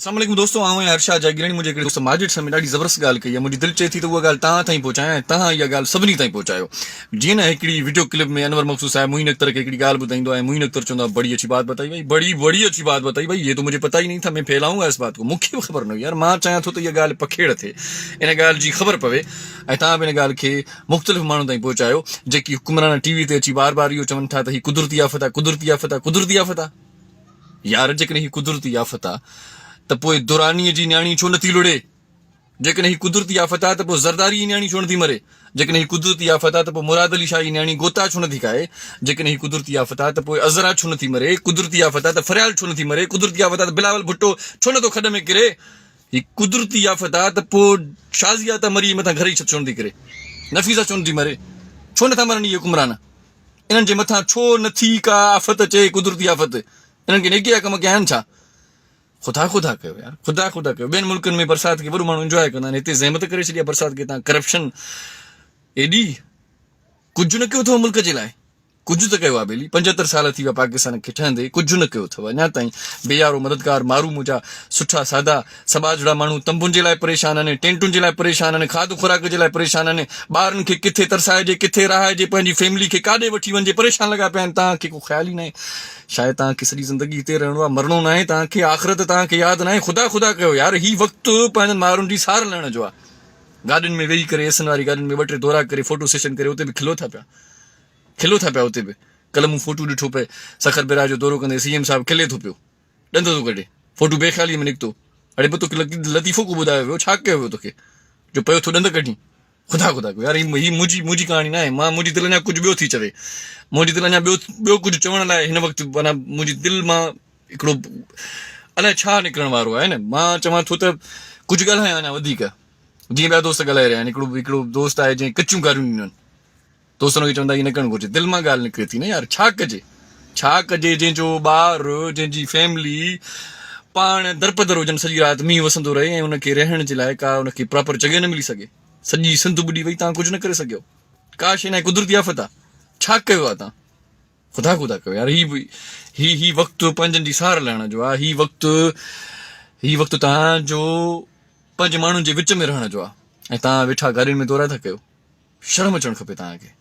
السلام عليڪم دوستو آئون آهيان ارشاد جاگيراڻي منهنجي هڪڙي دوست ماجد سمي ڏاڍي زبردست ڳالهه ڪئي آهي منهنجي دل چئي ٿي ته اها ڳالهه توهان تائين پهچايان ۽ توهان اها ڳالهه سڀني تائين پهچايو جيئن نه هڪڙي وڊيو ڪلپ ۾ انور مقصود صاحب معين اختر کي هڪڙي ڳالهه ٻڌائيندو آهي ۽ معين اختر چوندو آهي بڙي اڇي بات بتائي ڀائي بڙي بڙي اڇي بات بتائي ڀائي يي تو مجهي پتا ئي نهين ٿا مين ڦيلائون گا اس بات ڪو مون کي به خبر نه هئي يار مان چاهيان ٿو ته اها ڳالهه پکيڙ ٿئي ان ڳالهه جي خبر پوي ۽ توهان به ان ڳالهه کي مختلف ماڻهن تائين پهچايو جيڪي حڪمران ٽي وي تي اچي بار بار اهو چون ٿا ته هي قدرتي آفت آهي قدرتي آفت آهي قدرتي آفت آهي. يار جيڪڏهن هي قدرتي آفت آ ته پوء درانيء جي نياڻي ڇو نٿي لڙي؟ جيڪڏهن هي قدرتي آفت آ ته پوء زرداريء جي نياڻي ڇو نٿي مري؟ جيڪڏهن هي قدرتي آفت آ ته پوء مراد علي شاهه جي نياڻي گوتا ڇو نٿي کائي؟ جيڪڏهن هي قدرتي آفت آ ته پوء عذرا ڇو نٿي مري؟ قدرتي آفت آ ته فريال ڇو نٿي مري؟ قدرتي آفت آ ته بلاول ڀٽو ڇو نٿو کڏ ۾ ڪري؟ هي قدرتي آفت آ ته پوء شازيه ته مري مٿان گهر جي ڇت ڇو نٿي ڪري؟ نفيسه ڇو نٿي مري؟ ڇو نٿا مرن اهي حڪمران؟ انهن جي مٿان ڇو نه ٿي ڪا آفت اچي قدرتي آفت انهن کي نيڪي جا ڪم ڪيا آهن ڇا خدا خدا ڪيو يار خدا خدا ڪيو ٻين ملڪن ۾ برسات کي وڏو ماڻهو انجواء ڪندا آهن هتي زحمت ڪري ڇڏي آهي برسات کي تان ڪرپشن ايڏي ڪجهه نه ڪيو اٿو ملڪ جي لاء ڪجهه ته ڪيو آهي ٻيلي 75 سال ٿي ويا پاڪستان کي ٺهندي ڪجهه نه ڪيو اٿو اڃا تائين بي يارو مددگار مارو منهنجا سٺا سادا سٻاجهڙا ماڻهو تنبن جي لاء پريشان آهن، ٽينٽن جي لاء پريشان آهن، کاڌ خوراڪ جي لاء پريشان آهن، ٻارن کي ڪٿي ترسائجي، ڪٿي رهائجي، پنهنجي فيملي کي ڪاڏي وٺي وڃجي، پريشان لڳا پيا آهن، توهان کي ڪو خيال ئي ناهي، شايد توهان کي سڄي زندگي هتي رهڻو آهي، مرڻو ناهي توهان کي، آخرت توهان کي ياد ناهي، خدا خدا ڪيو يار هي وقت پنهنجن مائرن جي سار لهڻ جو آهي، گاڏين ۾ ويهي ڪري ايسن واري گاڏين ۾ ٻه ٽي دورا ڪري فوٽو سيشن ڪري اتي به کلو ٿا پيا کلو ٿا پيا اتي به ڪلهه مون فوٽو ڏٺو پئي سکر بئراج جو دورو ڪندي سي ايم صاحب کلي ٿو پيو. ڏند ٿو ڪڍي. فوٽو بي خياليء ۾ نڪتو. اڙي به توکي لطيفو ڪو ٻڌايو ويو؟ ڇا ڪيو ويو توکي جو پيو ٿو ڏند ڪڍين؟ خدا خدا ڪيو يار هي منهنجي منهنجي ڪهاڻي ناهي. مان منهنجي دل اڃا ڪجهه ٻيو ٿي چوي. منهنجي دل اڃا ٻيو ٻيو ڪجهه چوڻ لاء هن وقت معنيٰ منهنجي دل مان هڪڙو الائي ڇا نڪرڻ وارو آهي نه. مان چوان ٿو ته ڪجهه ڳالهايان اڃا وڌيڪ. جيئن ٻيا دوست ڳالهائي رهيا آهن. هڪڙو هڪڙو دوست آهي جنهن ڪچيون گاريون ڏنيون آهن. دوستن کي چوندا ائين نه ڪرڻ گهرجي دل مان ڳالهه نڪري ٿي نه يار ڇا ڪجي ڇا ڪجي جنهن جو ٻار جنهن جي فيملي پاڻ درپدر هجن سڄي رات مينهن وسندو رهي ۽ ان کي رهڻ جي لاء ڪا ان کي پراپر جڳهه نه ملي سگهي سڄي سنڌ ٻڏي وئي تان ڪجهه نه ڪري سگهيو ڪا شي ناهي قدرتي آفت آ ڇا ڪيو آ تان خدا خدا ڪيو يار هي هي هي وقت پنهنجن جي سار لهڻ جو آ هي وقت هي وقت تان جو پنهنجي ماڻهن جي وچ ۾ رهڻ جو آ ۽ تان ويٺا گاڏين ۾ دورا ٿا ڪيو شرم اچڻ کپي توهان کي.